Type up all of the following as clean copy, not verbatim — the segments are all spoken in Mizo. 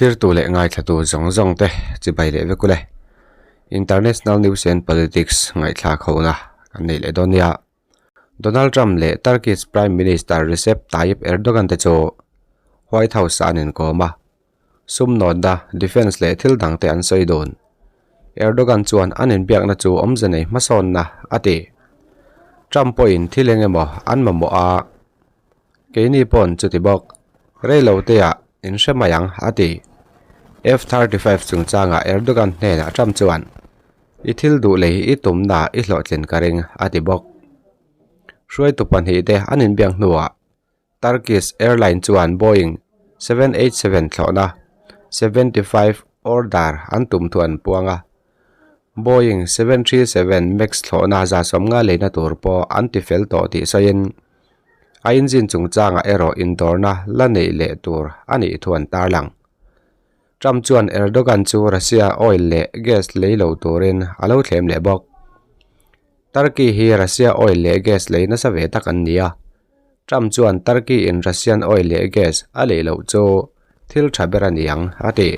Thlirtu leh ngaithlatu zawng zawng te chibai leh vek ule. International News and Politics ngaihthlak hona kan nei leh dawn nia. Donald Trump leh Turkish Prime Minister Recep Tayyip Erdogan te chu White House ah an inkawm a. Sum nawtna, defence leh thil dang te an sawi dun. Erdogan chuan an inbiakna chu awmze nei hmasawnna a ti. Trump pawhin thil eng emaw an mamawh a, keini pawn chuti bawk. Reilo teah in hre mai ang, a ti. F-35 chungchangah Erdogan hnenah Trump chuan, I thil duh lei i tumna i hlawhtlin ka ring, a ti bawk. Hruaitu pahnihte an inbiak hnuah Turkish Airline chuan Boeing 787 thlawhna 75 order an tum thu an puang a. Boeing 737 Max thlawhna 150 leina tur pawh an ti fel tawh tih sawiin a engine chungchangah erawh indawrna la neih leh tur a nih thu an tarlang. Trump chuan Erdogan chu Russia oil leh gas lei lo turin a lo thlem leh bawk. Turkey hi Russia oil leh gas lei nasa ve tak an ni a. Trump chuan Turkey in Russian oil leh gas a lei loh chu thil tha ber a ni ang, a ti.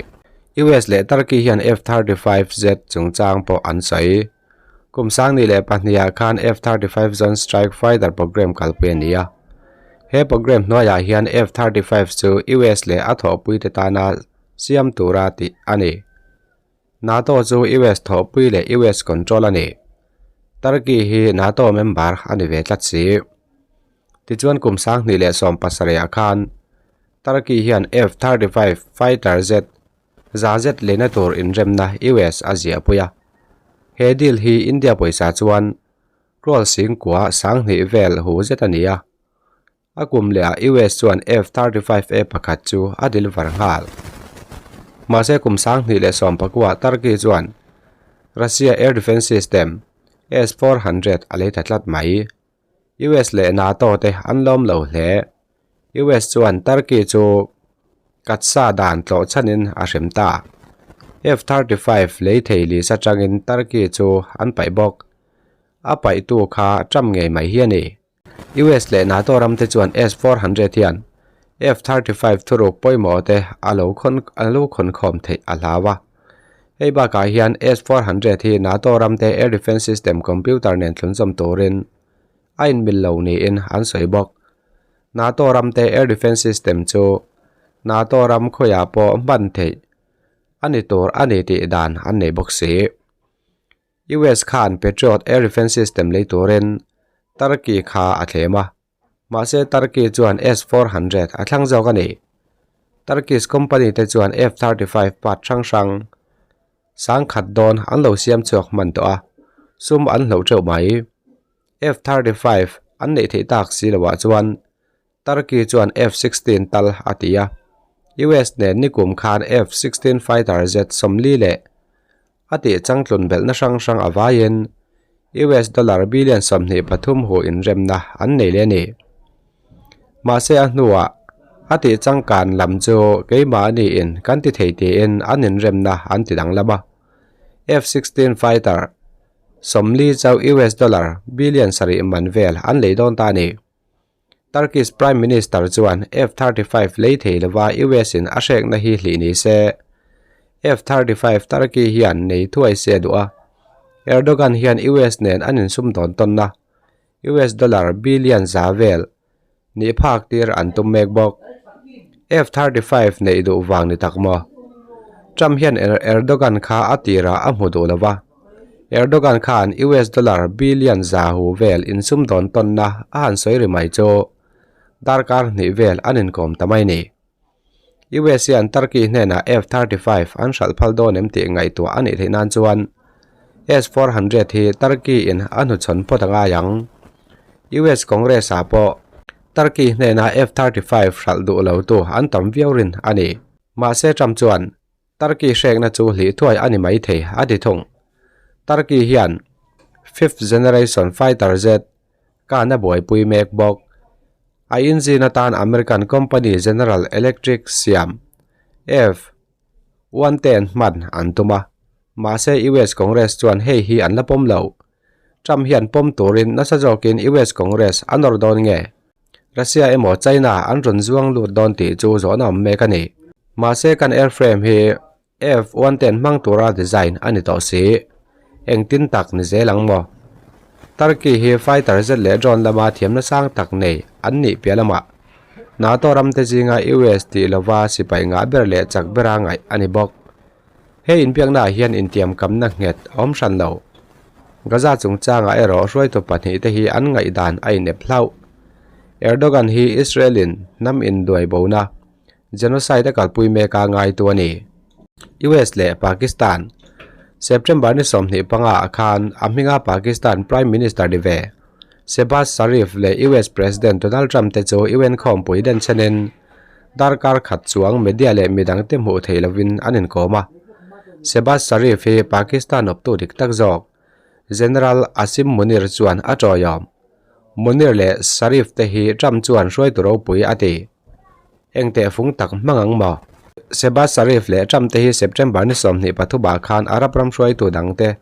US leh Turkey hian F-35Z chungchang pawh an sawi. Kum 2002 ah khan F-35 Zone Strike Fighter program kalpui a ni a. He program hnuaiah hian F-35 chu US leh a thawhpuite tana siam tura tih a ni. NATO chu US thawhpui leh US control a ni. Turkey hi NATO member a ni ve tlat si. Tichuan kum 2017 ah khan Turkey hian F-35 fighter jet za zet leina tur inremna US a ziahpui a. He deal hi India pawisa chuan crore singkua 2000 vel hu zet a ni a. A kum lehah US chuan F-35A pakhat chu a deliver nghal. Mahse kum 2019 Turkey chuan Russia air defence system S-400 a lei ta tlat mai. US leh NATO te an lawm lo hle. US chuan Turkey chu katsa dan tlawh chhanin a hrem ta. F-35 lei thei list atangin Turkey chu an paih bawk. A paihtu kha Trump ngei mai hi a ni. US leh NATO ram te chuan S-400 hian F-35 thuruk pawimawh te a lo khawn a lo khawnkhawm theih a hlau a. Hei bakah hian S-400 hi NATO ram te air defence system computer nen thlunzawm turin a inmil lo niin an sawi bawk. NATO ram te air defence system chu NATO ram khawiah pawh hman theih a ni tur a ni tih dan an nei bawk si. US khan Patriot air defence system lei turin Turkey kha a thlem a, mahse Turkey chuan S-400 a thlang zawk a ni. Turkish company te chuan F-35 part hrang hrang 10,000 dawn an lo siam chhuak hman tawh a, sum an hloh theuh mai. F-35 an neih theih tak si loah chuan Turkey chuan F-16 tal a ti a, US nen nikum khan F-16 fighter jet 40 leh a tih changtlun belhna hrang hrang a vaiin US dollar billion 23 hu inremna an nei leh a ni. Mahse a hnuah a tih changkan lam chu keimahniin kan ti thei tiin an inremna an ti danglam a, F-16 fighter 40 chauh US dollar billion 7 man vel an lei dawn ta a ni. Turkish Prime Minister chuan F-35 lei thei lova US in a hrekna hi hlih ni se, F-35 Turkey hian nei thuai se a duh a. Erdogan hian US nen an insum dawn tawnna US dollar billion za vel nih phak tir an tum mek bawk. F-35 neih duh vang ni tak maw? Trump hian Erdogan kha a tirah a hmu duh lova. Erdogan khan US dollar billion za hu vel insum dawn tawnna a han sawi ri mai chu darkar hnih vel an inkawm ta mai ni. US hian Turkey hnenah F-35 an hralh phal dawn em tih ngaihtuah a nih theih nan chuan S-400 hi Turkey in a hnuchhawn phawt a ngai ang. US Congress ah pawh Turkey hnena F-35 hralh duh lo tu an tam viau rin a ni. Mahse Trump chuan Turkey hrekna chu hlih thuai a ni mai thei, a ti thung. Turkey hian fifth generation fighter jet kan a buaipui mek bawk. A engine atan American company General Electric siam F-110 hman an tum a, mahse US Congress chuan hei hi an la pawm lo. Trump hian pawm turin nasa zawkin US Congress a nawr dawn nge? Russia emaw China an rawn zuang lut dawn tih chu zawhna awm mek a ni. Mahse kan airframe hi F-110 hmang tura design a ni tawh si. Engtin tak ni zel ang maw? Turkey hi fighter jet leh drone lama thiamna sang tak nei an nih piah lamah NATO ramte zinga US tih lova sipai ngah ber leh chak bera ngaih a ni bawk. He inbiaknaah hian intiamkamna nghet a awm hran lo. Gaza chungchangah erawh hruaitu pahnihte hi an ngaihdan a inep hlauh. Erdogan hi Israel-in hnam induai bona genocide a kalpui mek a ngaitu a ni. US leh Pakistan September ni 25 ah khan a hminga Pakistan Prime Minister ni ve Shehbaz Sharif leh US President Donald Trump te chu UN khawmpui den chenin darkar khat chuang media leh midangte hmuh theih lovin an inkawm a. Shehbaz Sharif hi Pakistan awptu dik tak zawk General Asim Munir chuan a tawiawm. Munir leh Sharif te hi Trump chuan hruaitu ropui a ti. Eng tehfung tak hmang ang maw? Shehbaz Sharif leh Trump te hi September ni 23 ah khan Arab ram hruaitu dangte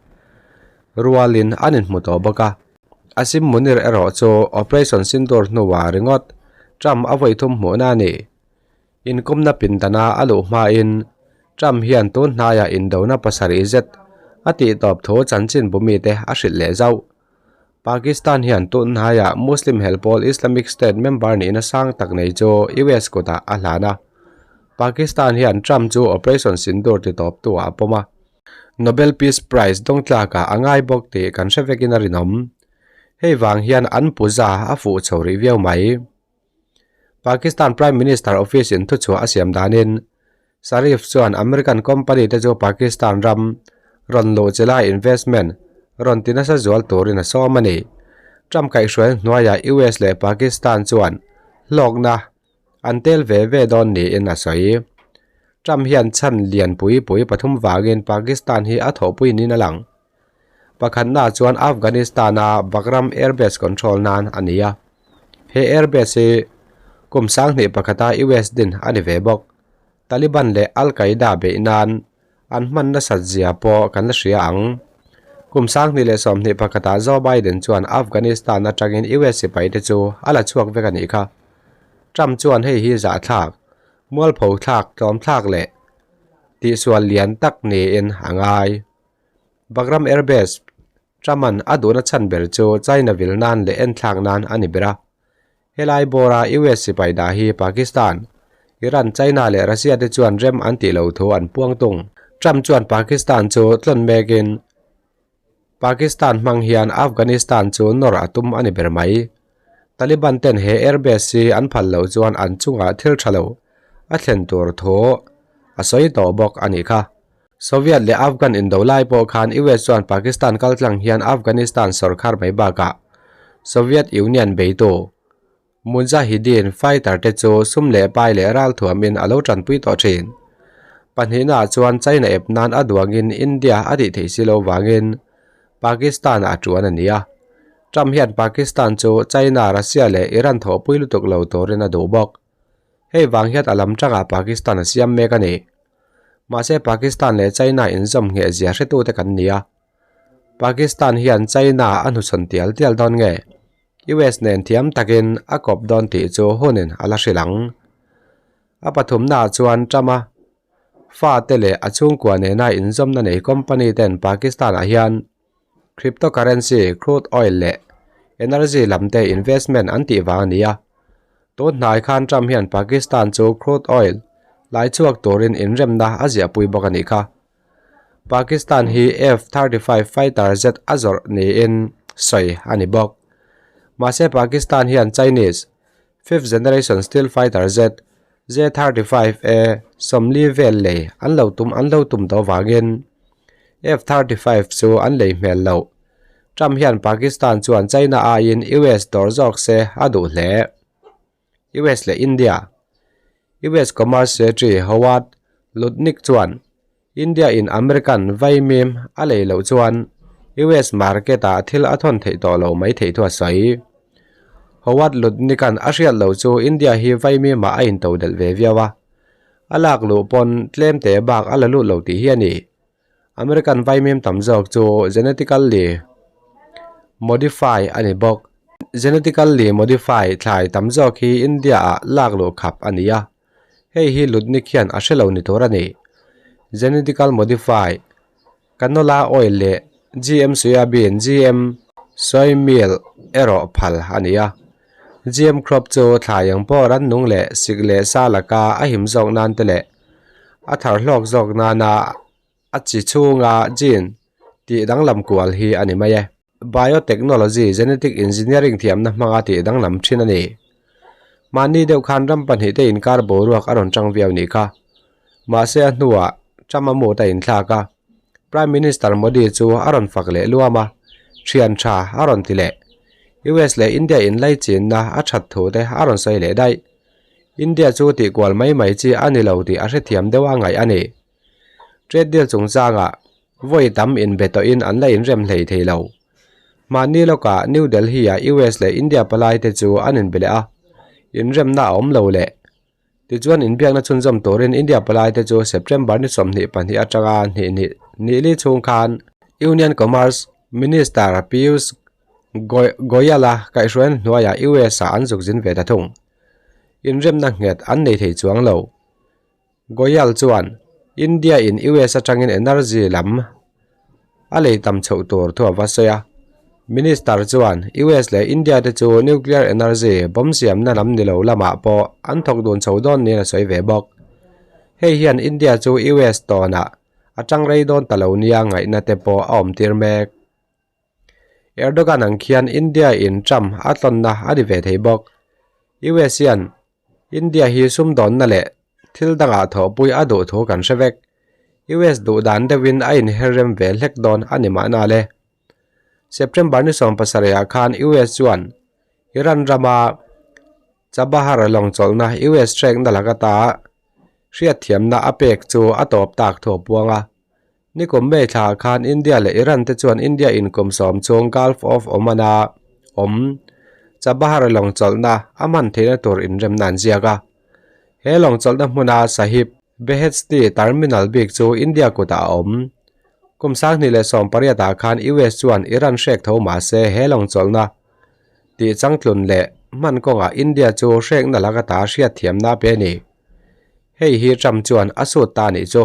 rualin an inhmu tawh bawk a. Asim Munir erawh chu Operation Sindoor hnuah ringawt Trump a vawi thum hmuhna a ni. Inkawmna pindana a luh hmain Trump hian tun hnaiah indona pasarih zet a tihtawp thu chanchin bumite a hrilh leh zauh. Pakistan hian tun hnaiah Muslim hel pawl Islamic State member nihna sang tak nei chu US kutah a hlan a. Pakistan hian Trump chu Operation Sindoor titawptu-ah a pawm a. Nobel Peace Prize dawng tlakah a ngai bawk tih kan hre vekin a rinawm. Hei vang hian an puja a fuh chho rih viau mai. Pakistan Prime Minister Office in thuchhuah a siam danin Sharif chuan American company te chu Pakistan ram rawn luh chila investment rawn ti nasa zual turin a sawm a ni. Trump kaihhruai hnuaiah US leh Pakistan chuan hlawkna an tel ve ve dawn niin a sawi. Trump hian chhan lian pui pui pathum vangin Pakistan hi a thawhpui niin a lang. Pakhatna chuan Afghanistan-a Bagram Air Base control nan a ni a. He air base hi kum 2001-a US din a ni ve bawk. Taliban leh Al-Qaeda beih nan an hman nasat zia pawh kan la hria ang. Kum 2021-ah Joe Biden chuan Afghanistan atangin US sipaite chu a la chhuak vek a nih kha. Trump chuan hei hi zahthlak, mualpho thlak, tlawmthlak leh tihsual lian tak niin a ngai. Bagram Air Base, Trump-a'n a duhna chhan ber chu China vil nan leh enthlak nan a ni ber a. Helai bawra US sipai dah hi Pakistan, Iran, China leh Russia te chuan rem an tih loh thu an puang tung. Trump chuan Pakistan chu tlawn mekin Pakistan hmang hian Afghanistan chu nawr a tum a ni ber mai. Taliban ten he airbase hi an phal loh chuan an chungah thil tha lo a thlen tur thu a sawi tawh bawk a nih kha. Soviet leh Afghan indo lai pawh khan US chuan Pakistan kaltlang hian Afghanistan sorkar mai bakah Soviet Union beitu Mujahideen fighter te chu sum leh pai leh ral thuamin a lo tanpui tawh thin. Pahnihnaah chuan China ep nan a duangin India a tih theih si lo vangin Pakistan a tuan a ni a. Trump hian Pakistan chu China, Russia leh Iran thawhpui lutuk lo turin a duh bawk. Hei vang hian a lam tangah Pakistan a siam mek a ni. Mahse Pakistan leh China inzawm ngheh zia hretute kan ni a. Pakistan hian China a hnuchhawn tial tial dawn nge? US nen thiam takin a kawp dawn tih chu hunin a la hrilh ang. A pathumnaah chuan Trump-a fate leh a chhungkua nena inzawmna nei company ten Pakistan-ah hian Cryptocurrency, crude oil leh energy lam te investment an tih vang a ni a. Tun hnai khan Trump hian Pakistan chu crude oil lai chhuak turin inremna a ziahpui bawk a nih kha. Pakistan hi F-35 fighter jet a zawrh niin sawi a ni bawk. Mahse Pakistan hian Chinese fifth generation stealth fighter jet J-35A 40 vel lei an lo tum an lo tum tawh vangin F-35 chu an lei hmel loh. Trump hian Pakistan chuan China aiin US dawr zawk se a duh hle. US leh India US Commerce Secretary Howard Lutnick chuan India in American vaimim a lei loh chuan US market ah thil a thawn theih tawh lo mai theih thu a sawi. Howard Lutnick-a'n a hriat loh chu India hi vaimim ah a into delh ve viau a. A lak luh pawn tlem te bak a la lut lo tih hi a ni. American vaimim tam zawk chu genetically modify a ni bawk. Genetically modify thlai tam zawk hi India ah lak luh khap a ni a. Hei hi Lutnick hian a hre lo ni tur a ni. Genetical modify, canola oil leh GM soybean, GM soy meal erawh phal a ni a. GM crop chu thlai ang pawh rannung leh sik leh sa laka a him zawk nan te leh a thar hlawk zawk nana a chi chhunga gene tih danglam kual hi a ni mai e. Biotechnology, Genetic Engineering thiamna hmanga tih danglam thin a ni. Mahni deuh khan ram pahnihte inkar boruak a rawn tang viau nih kha. Mahse a hnuah Trump a mut a inthlak a, Prime Minister Modi chu a rawn fak leh luam a, thian tha a rawn ti leh. US leh India inlaichinna a that thu te a rawn sawi leh daih. India chu tihkual mai mai chi a ni lo tih a hrethiam deuh a ngaih a ni. Trade deal chungchangah vawi tam inbe tawhin an la inrem hlei thei lo. Mahni lawkah New Delhi-ah US leh India palaite chu an inbe leh a, inremna a awm lo leh. Tichuan inbiakna chhunzawm turin India palaite chu September ni 22 atanga hnih hnih ni li chhung khan Union Commerce Minister Piyush Goyal-a kaihhruaina hnuaiah US-ah an zuk zin ve ta thung. Inremna nghet an nei thei chuang lo. Goyal chuan India in US atangin energy lam a lei tam chhoh tur thu a va sawi a. Minister chuan US leh India te chu nuclear energy bomb siamna lam ni lo lamah pawh an thawk dun chho dawn niin a sawi ve bawk. Hei hian India chu US tawnah a tang rei dawn ta lo nia ngaihna te pawh a awm tir mek. Erdogan ang khian India in Trump a tlawnna a ni ve thei bawk. US hian India hi sumdawnna leh thil dangah thawhpui a duh thu kan hre vek. US duh dan deuhin a inher rem ve hlek dawn a ni mahna le. September ni 17 ah khan US chuan Iran rama Chabahar lawng chawlhna US trekna lak ata hriatthiamna a pek chu a tawp tak thu a puang a. Nikum May thlaah khan India leh Iran te chuan India inkum sawm chung Gulf of Oman-a awm Chabahar lawng chawlhna a hman theihna tur inremna an ziak a. He lawng chawlhna hmuna Sahib Beheshti Terminal bik chu India kutah a awm. Kum 2018 ah khan US chuan Iran hrek tho mah se he lawng chawlhna tih changtlun leh hman kawngah India chu hrekna lak ata hriatthiamna a pe a ni. Hei hi Trump chuan a sut ta a nih chu.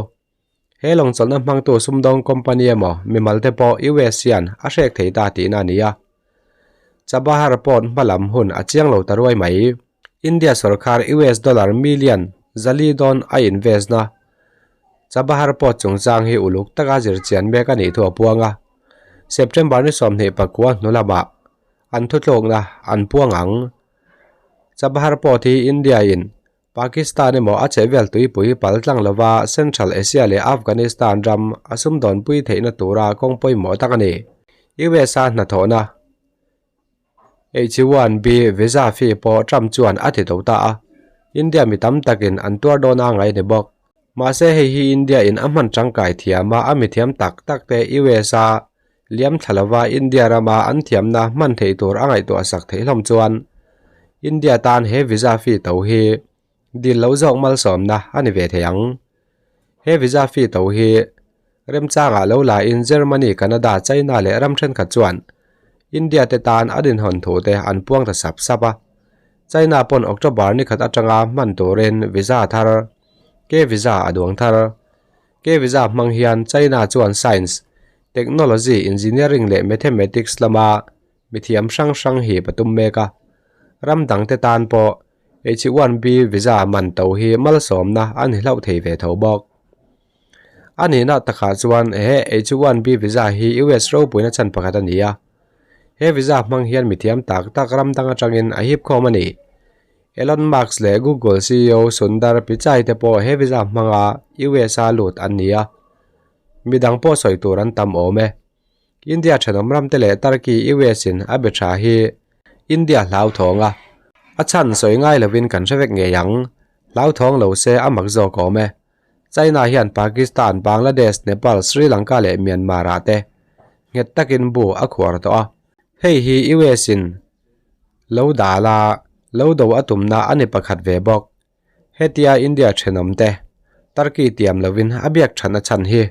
He lawng chawlhna hmangtu sumdawng company emaw mimal te pawh US hian a hrek thei ta tihna a ni a. Chabahar pawt hma lam hun a chiang lo ta ruai mai. India sorkar US dollar million 400 dawn a invest na Chabahar pawt chungchang hi uluk taka zirchian mek a nih thu a puang a. September ni 29 hnu lamah an thutlukna an puang ang. Chabahar pawt hi India in Pakistan emaw a chehvel tuipui pal tlang lova Central Asia leh Afghanistan ram a sumdawnpui theihna tura kawng pawimawh tak a ni. US-a hnathawhna H-1B visa fee pawh Trump chuan a ti to ta a, India mi tam takin an tuar dawn a ngai a ni bawk. Mahse hei hi India-in a hman tangkai thiam a, a mithiam tak tak te US-a liam thla lova India rama an thiamna hman theih tur a ngaihtuah sak theih hlawm chuan India tan he visa fee to hi dil lo zawk malsawmna a ni ve thei ang. He visa fee to hi remchangah lo la in Germany, Canada, China leh ram thenkhat chuan India te tan a dinhawn thu te an puang ta sap sap a. China pawn October ni khat atanga hman turin visa thar, K-visa a duang thar. K-visa hmang hian China chuan science, technology, engineering leh mathematics lama mithiam hrang hrang hip a tum mek a. Ram dangte tan pawh H-1B visa man to hi malsawmna a ni hlauh thei ve tho bawk. A nihna takah chuan he H-1B visa hi US ropuina chhan pakhat a ni a. He visa hmang hian mithiam tak tak ram dang atangin a hip khawm a ni. Elon Musk leh Google CEO Sundar Pichai te pawh he visa hmanga US-a lut an ni a. Midang pawh sawi tur an tam awm e. India thenawm ram te leh Turkey US in a be tha hi India hlauthawng a, a chhan sawi ngai lovin kan hre vek ngei ang. Hlauthawng lo se a mak zawk awm e. China hian Pakistan, Bangladesh, Nepal, Sri Lanka leh Myanmar ah te nghet takin bu a khuar tawh a. Hei hi US in lo dal a, lo do a tumna a ni pakhat ve bawk. Hetia India thenawm te Turkey tiam lovin a biak thatna chhan hi.